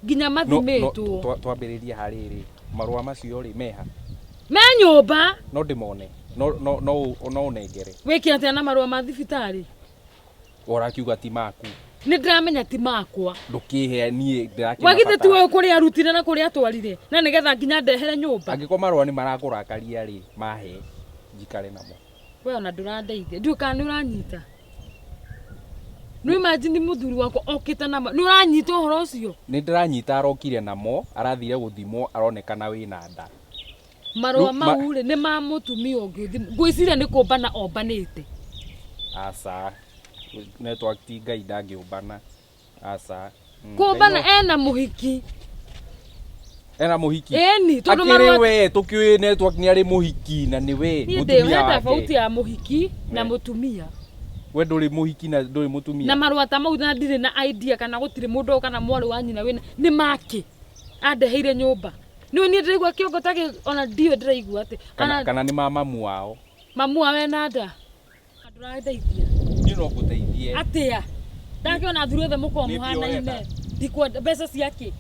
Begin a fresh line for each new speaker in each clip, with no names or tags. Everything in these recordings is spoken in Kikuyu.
Nginya
No- no,
mathimĩtwo.
Twambĩrĩrie harĩrĩ, marũa macio rĩ meha?
Me nyũmba.
No ndĩmone? No ũnengere?
Wĩke atĩa na marũa ma thibitarĩ?
Ũrakiuga ti maku.
Nĩ ndĩramenya ti makwa.
Ndũkĩhe niĩ.
Wagithĩ ti
Ndĩrakĩmabatara.
we kũrĩa arutire na kũrĩa atwarire na nĩgetha nginya ndehere nyũmba?
Angĩkorwo marũa nĩ marakũrakaria rĩ, mahe njikare namo.
We ona ndũrandeithia, ndiũĩ kana nĩ ũranyita. Nĩ imagine mũthuri wakwa okĩte na nĩ ũranyita ũhoro ũcio?
Nĩ ndĩranyita. Arokire namo, arathire gũthimwo, aronekana wĩna nda.
Marũa mau rĩ, nĩ ma mũtumia ũngĩ. Ngwĩciria nĩ kũmbana ombanĩte.
Aca, network ti Ngai ndangĩũmbana, aca.
Kũmbana.
Ngai no-
Ena mũhiki.
Ena mũhiki?
Ĩni, tondũ
Akĩrĩ
marũa
we tũkĩũĩ network nĩ arĩ mũhiki na nĩ we
Niĩ ndĩ
mũtumia
he tofauti
wake.
ya mũhiki na
Eh.
mũtumia.
We ndũrĩ mũhiki na ndũrĩ mũtumia.
Na marũa ta mau, na ndirĩ na idea kana gũtirĩ mũndũ kana mwarĩ wa nyina wĩna nĩ make andeheire nyũmba. Nĩ niĩ ndĩraigua kĩongo ta ona ndiũĩ ndĩraigua atĩ
Kana,
ona
kana nĩ ma mamu wao.
Mamu wawe na nda ndũrandeithia.
Niĩ no ngũteithie.
Atĩa? Ndakĩona athuri othe mũkorwo
Nĩ mbia
mũhanaine.
ũrenda?
Ndikwenda mbeca ciake.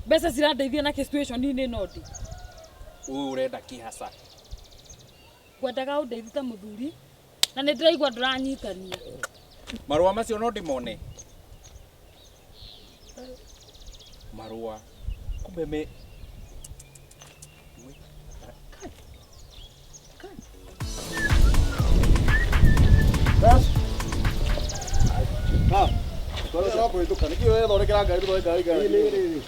Mbeca cirandeithia na kĩ situation-inĩ ĩno ndĩ?
Ũyũ ũrenda kĩhaca.
Ngwendaga ũndeithie ta mũthuri na nĩ ndĩraigua ndũranyitania.
Marũa macio no ndĩmone? Marũa kumbe me.
Kũhĩtũka nĩkĩ wethondekera ngari tũthondeka ngari?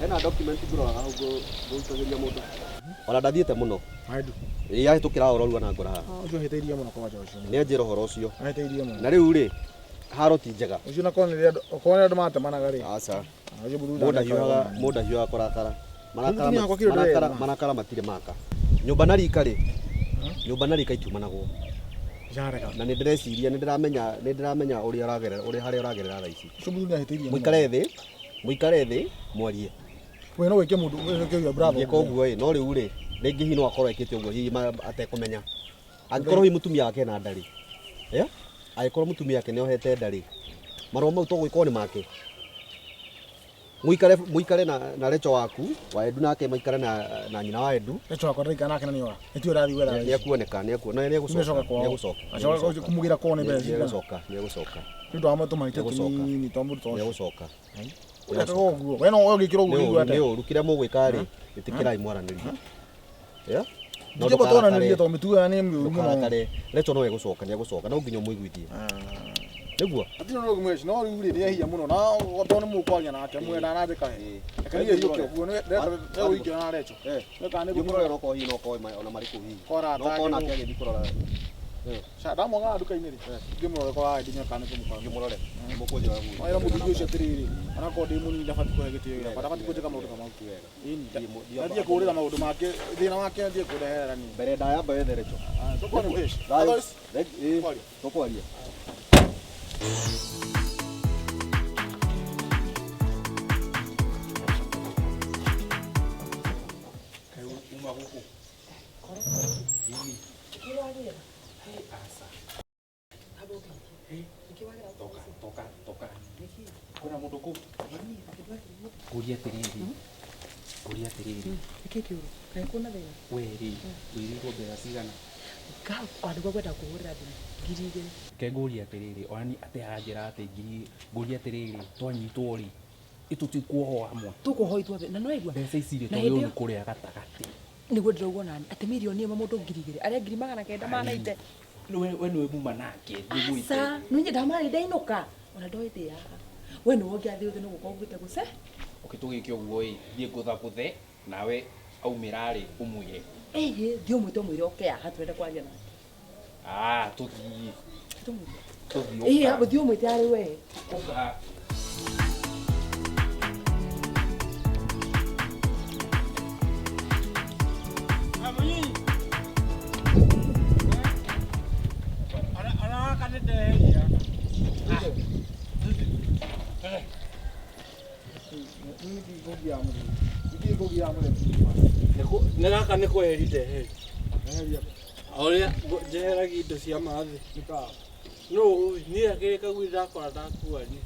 Hena document ngũrora hau ngũitagĩria mũndũ ona ndathiĩte mũno.
Maendu.
Ĩ ahĩtũkĩra ũrorua na ngora haha.
Ũcio ahĩtĩirie mũno kwanja ũcio.
Nĩ anjĩra ũhoro ũcio.
Ahĩtĩirie mũno.
Na rĩu rĩ, haro ti njega.
Ũcio na korwo nĩ andũ, andũ matemanaga rĩ.
Aca.
Ũcio mũthuri.
Mũndũ ahiũhaga, mũndũ ahiũhaga kũrakara. Marakara.
Mũtumia wakwa kĩndũ
Marakara.
ndĩrenda.
Marakara matirĩ maka. Nyũmba na rika rĩ, nyũmba na rika itiumanagwo.
Yarega.
Na nĩ ndĩreciria nĩ ndĩramenya ũrĩa ũragerera, ũrĩa harĩa ũragerera thaa ici.
Ũcio mũthuri nĩ ahĩtĩirie mũno.
Mũikare thĩ, mũikare thĩ mwarie.
We no wĩke mũndũ wĩke your brother.
Ngĩka ũguo ĩ, no rĩu rĩ, rĩngĩ hihi no akorwo ekĩte ũguo hihi atekũmenya. Angĩkorwo hihi mũtumia wake ena nda rĩ, eh? Angĩkorwo mũtumia wake nĩ ohete nda rĩ, marũa mau to gũgĩkorwo nĩ make. Mũikare, mũikare na Recho waku wa Edu, nake maikare na nyina wa Edu.
Recho wakwa ndaraikara nake na nĩ ora. Nĩ tiwe ũrathiĩ gwetha.
Nĩ ekuoneka, nĩ ekuona, nĩ egũcoka.
Nĩacoka kwao.
Nĩ egũcoka.
Acoka kũmũgĩra kwao nĩ mbeca
Nĩ
cigana?
egũcoka, nĩ egũcoka.
Nĩ ũndũ wa matũmahĩtia
Nĩegũcoka.
tũnini twa mũndũ ta
Nĩ
ũcio.
egũcoka.
Ũrekaga ũguo. We no ũgĩkĩra ũguo
Nĩ
ũigua
ũru, nĩ
atĩa?
ũru kĩrĩa mũgwĩka rĩ, ĩtĩkĩrai mwaranĩrie. Yeah? No
Ndingĩamba twananĩrie
ndũkarakare.
tondũ mĩtugo ĩyo nĩ mĩũru mũno.
Ndũkarakare. Recho no egũcoka, nĩ egũcoka, no nginya ũmũiguithie. Nĩguo?
Hatirĩ na ũgumu no rĩu rĩ, nĩehia mũno na tondũ nĩ mũkwaria nake mwena ndananjĩka he. Reke niĩ hiũke ũguo nĩ ndegũikira na Recho. Nĩ kana nĩ
Thiĩ ũmũrore, no korwo hihi no korwo ona marĩ kũu hihi.
Kora
No korwo nake
atake.
agĩthiĩ kũrora.
Ca ndamwagaga nduka-inĩ rĩ. Ngĩmũrore kwa ndinya kana nĩ kũmũkora.
Ngĩmũrore. Mũkũnjĩra ũguo.
Wĩra mũthuri ũcio atĩrĩrĩ, onakorwo ndĩ mũnini ndabatiĩ kũhe gĩtĩo gĩakwa, ndabatiĩ kũnjĩka maũndũ ta mau.
Ti wega.
Ĩni.
Thiĩ
Ndathiĩ kũũrĩra maũndũ make, thĩna wake thiĩ kũreherera niĩ.
Mbere ndaya amba wethe Recho.
Tũkwaria mũhĩci.
Thayũ.
Otherwise,
Ĩĩ,
Tũkwaria.
tũkwaria.
Uma gũkũ. Aca. Toka, toka, toka. Kwĩna mũndũ kũu? Ngũria atĩrĩrĩ. Ngũria atĩrĩrĩ.
Nĩkĩ kĩũru? Kaĩ kwĩna thĩna?
We rĩ, wĩrĩirwo mbeca cigana?
Nĩguo ngwenda kũhũrĩra thimũ 2000.
Ke ngũria atĩrĩrĩ, onani atĩ aranjĩra atĩ ngiri, ngũria atĩrĩrĩ, twanyitwo rĩ, ĩtũtikuohwo hamwe?
Tũkũhwo ithuothe na nĩwaigua.
Mbeca ici rĩ,
Na
twagĩrĩirwo
hĩndĩ
nĩ kũrĩa gatagatĩ.
Nĩguo ndĩraugua nani atĩ 1 mirioni mũndũ 2000 arĩa 900,000.
We nĩwe muma nake, thiĩ gwĩte.
Aca, nĩ ndamarĩ ndainũka ona ndoĩ ndĩ haha, we nĩwe ũngĩathiĩ ũthĩ nĩ gũka ũguĩte gũce.
Okay, tũgĩke ũguo ĩ, thiĩ ngũthagũthe nawe aumĩra rĩ, ũmwĩre.
Ĩhĩ, thiĩ ũmwĩte, ũmwĩre oke haha tũrenda kwaria nake.
Ah, tũthiĩ.
Tũmwĩte.
Tũthiĩ.
Ĩhĩ.
Ũka.
Thiĩ ũmwĩte arĩ we.
Ũka.
Araka nĩ ndeheria. Nĩ gaka nĩ kweheria ndeheria. Ũrĩa njeheragia indo cia mathĩ. No niĩ akĩrĩ kagui ndakora ndakua ni.